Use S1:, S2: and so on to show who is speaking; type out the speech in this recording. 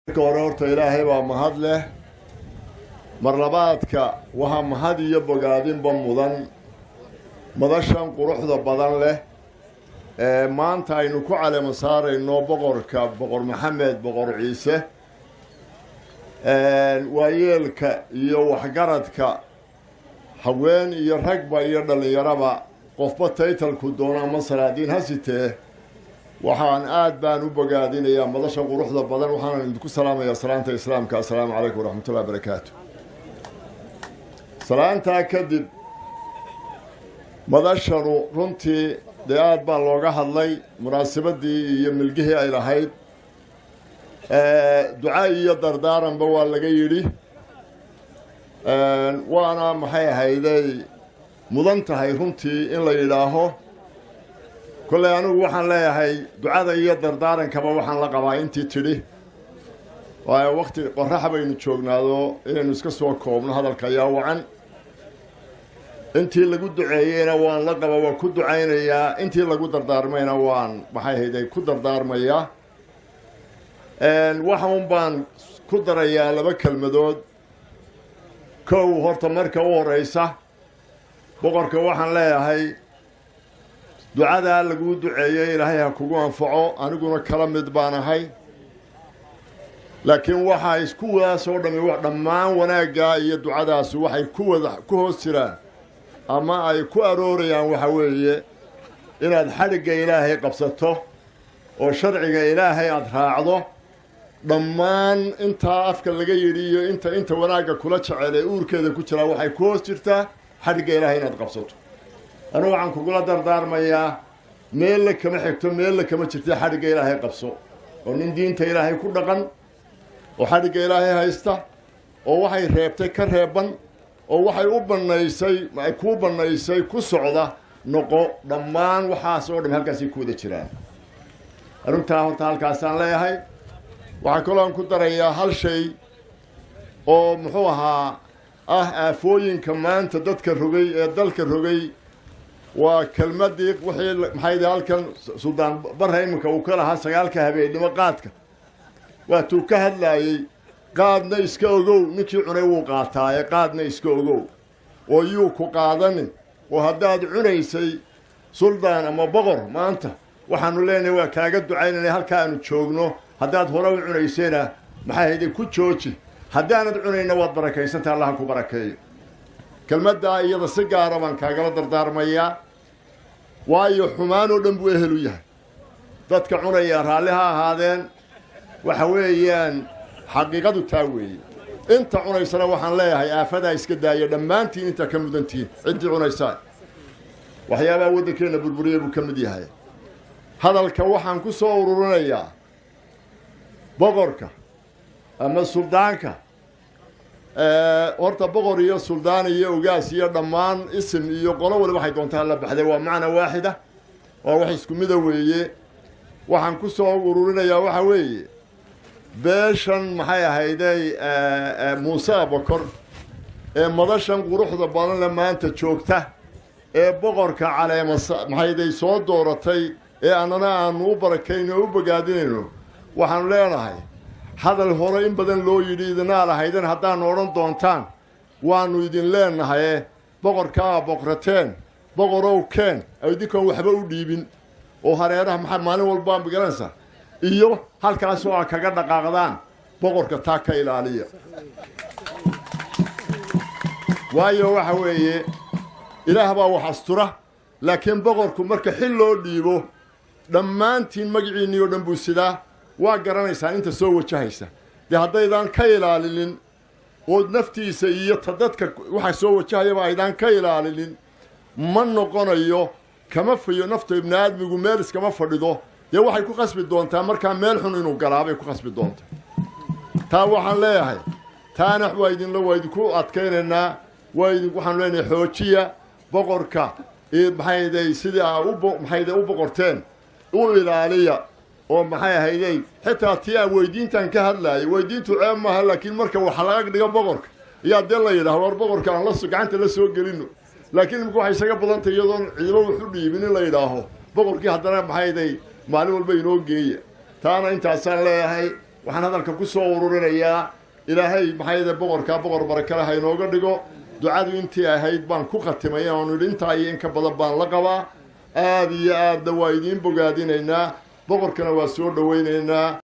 S1: Marka hore horta Ilaahay baa mahad leh. Marlabaadka waxaa mahad iyo bogaadinba mudan madashan quruxda badan leh ee maanta aynu ku caleemo saarayno boqorka, Boqor Maxamed Boqor Ciise. Waayeelka iyo waxgaradka, haween iyo ragba iyo dhallinyaraba, qofba taytalku doono ama salaadiin ha sitee, waxaan aad baan u bogaadinayaa madasha quruxda badan. Waxaanan idinku salaamayaa salaanta Islaamka: assalaamu calaykum waraxmatullahi barakaatu. Salaantaa kadib, madashanu runtii dee aad baa looga hadlay munaasabadii iyo milgihii ay lahayd, duca iyo dardaaranba waa laga yidhi, waana maxay ahayday mudan tahay runtii in la yidhaaho. Kolley anigu waxaan leeyahay ducada iyo dardaarankaba waxaan la qabaa intii tidhi, waayo wakti qorax baynu joognaado, inaynu iska soo koobno hadalka ayaa wacan. Intii lagu duceeyeyna waan la qaba, waan ku ducaynayaa, intii lagu dardaarmayna waan maxay hayday ku dardaarmayaa. Waxa un baan ku darayaa laba kelmadood. Kow, horta marka u horeysa boqorka waxaan leeyahay ducadaa laguu duceeyey Ilaahay ha kugu anfaco, aniguna kala mid baan ahay. Laakiin waxaa iskuwaas oo dhami, dhammaan wanaaggaa iyo ducadaasi waxay ku wada ku hoos jiraan ama ay ku aroorayaan waxa weeye inaad xadhigga Ilaahay qabsato oo sharciga Ilaahay aada raacdo. Dhammaan intaa afka laga yidhi iyo inta wanaagga kula jecel ee uurkeeda ku jiraa waxay ku hoos jirtaa xadhigga Ilaahay inaad qabsato. Anigu waxaan kugula dardaarmayaa, meella kama xigto, meella kama jirta, xadhigga Ilaahay qabso, oo nin diinta Ilaahay ku dhaqan oo xadhigga Ilaahay haysta oo waxay reebtay ka reeban oo waxay u bannaysay ay kuu bannaysay ku socda noqo. Dhammaan waxaas oo dham halkaasay ku wada jiraan. Arrintaa horta halkaasaan leeyahay. Waxaa kaloo aan ku darayaa hal shay oo muxuu ahaa ah aafooyinka maanta dadka rogay ee dalka rogay, waa kelmaddii wixii maxay halkan Suldaan Barre iminka uu ka lahaa 9-ka habeennimo qaadka. Waatuu ka hadlaayey, qaadna iska ogow, ninkii cunay wuu qaataaye, qaadna iska ogow oo yuu ku qaadanin. Oo haddaad cunaysay, suldaan ama boqor, maanta waxaanu leenahay waa kaaga ducaynayna halka aanu joogno. Haddaad hore u cunaysayna, maxay hayday, ku jooji. Haddaanad cunayna, waad barakaysantaha, Allaha ku barakeeyo. Kelmaddaa iyada si gaara baan kaagala dardaarmayaa, waayo xumaan oo dhan buu ehel u yahay. Dadka cunaya raalli ha ahaadeen, waxa weeyaan xaqiiqadu taa weeye. Inta cunaysana waxaan leeyahay aafadaa iska daaya dhammaantiin, intaa ka mudantihiin ciddii cunaysaa. Waxyaabaha waddankeenna burburiya buu ka mid yahay. Hadalka waxaan ku soo ururinayaa boqorka ama suldaanka. Horta boqor iyo suldaan iyo ogaas iyo dhammaan isim iyo qolo waliba waxay doontaa la baxday, waa macna waaxida, waa wax isku mida weeye. Waxaan ku soo ururinayaa waxa weeye beeshan maxay ahayday Muuse Abokor ee madashan quruxda badanle maanta joogta ee boqorka caleema maxayday soo dooratay ee annana aanu u barakayno o u bogaadinayno, waxaanu leenahay hadal hore in badan loo yidhi idinaa lahayden haddaanu odhan doontaan, waannu idin leenahaye boqorkaa boqrateen, boqorow keen, idinkoon waxba u dhiibin oo hareeraha maxaa maalin walbaa magaranaysaa iyo halkaasoo aa kaga dhaqaaqdaan, boqorka taa ka ilaaliya. Waayo waxa weeye Ilaah baa wax astura, laakiin boqorku marka xil loo dhiibo dhammaantiin magaciinnii oo dhan buu sidaa, waa garanaysaan inta soo wajahaysa. Dee haddaydaan ka ilaalinin ood naftiisa iyo ta dadka waxa soo wajahayaba aydaan ka ilaalinin, ma noqonayo, kama fayo. Nafta ibni aadmigu meel iskama fadhido, dee waxay ku khasbi doontaa markaa meel xun inuu galaabay ku khasbi doontaa. Taa waxaan leeyahay, taana waa idinla waa idinku adkaynaynaa, waa idin waxaanu leenahay xoojiya boqorka, maxayday sidii aa u maxayday u boqorteen u ilaaliya. Oo maxay ahayday xitaa tii aan weydiintan ka hadlaayay, weydiintu ceeb maaha, laakiin marka wax laga dhigo boqorka ayaa dee la yidhaha war boqorka aan la gacanta la soo gelino. Laakiin imika waxay isaga badantay iyadoon ciidamo wax u dhiibin in la yidhaaho boqorkii haddana maxayday maalin walba inoo geeya. Taana intaasaan leeyahay. Waxaan hadalka ku soo ururinayaa, Ilaahay maxaa boqorkaa boqor barakale ha inooga dhigo. Ducadu intii ahayd baan ku khatimay, oonu idhi intaa iyo in ka badan baan la qabaa. Aada iyo aadna waa idiin bogaadinaynaa, boqorkana waa soo dhowaynaynaa.